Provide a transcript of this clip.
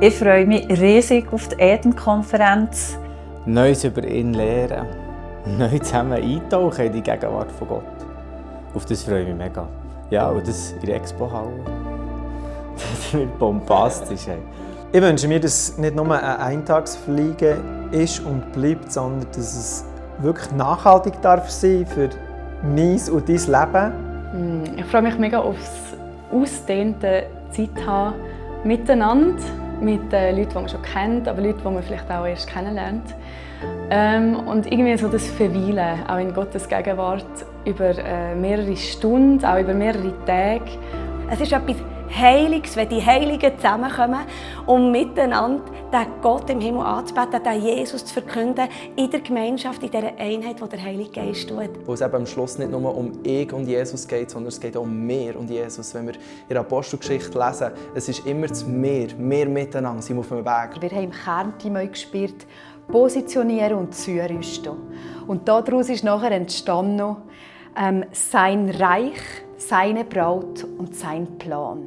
Ich freue mich riesig auf die Eden-Konferenz. Neues über ihn lernen, neu zusammen eintauchen in die Gegenwart von Gott. Auf das freue ich mich mega. Ja, und das in der Expo-Halle. Das wird bombastisch. Ich wünsche mir, dass es nicht nur eine Eintagsfliege ist und bleibt, sondern dass es wirklich nachhaltig darf sein für mein und dein Leben. Ich freue mich mega aufs ausdehnte Zeit haben miteinander, mit Leuten, die man schon kennt, aber Leuten, die man vielleicht auch erst kennenlernt. Und irgendwie so das Verweilen, auch in Gottes Gegenwart, über mehrere Stunden, auch über mehrere Tage. Es ist etwas Heiliges, wenn die Heiligen zusammenkommen, um miteinander den Gott im Himmel anzubeten, den Jesus zu verkünden, in der Gemeinschaft, in dieser Einheit, die der Heilige Geist tut. Wo es eben am Schluss nicht nur um ich und Jesus geht, sondern es geht auch um mir und Jesus. Wenn wir in der Apostelgeschichte lesen, es ist immer das Wir miteinander sind auf dem Weg. Wir haben im Kernteam auch gespielt, positionieren und zurüsten. Und daraus ist nachher entstanden, sein Reich, seine Braut und sein Plan.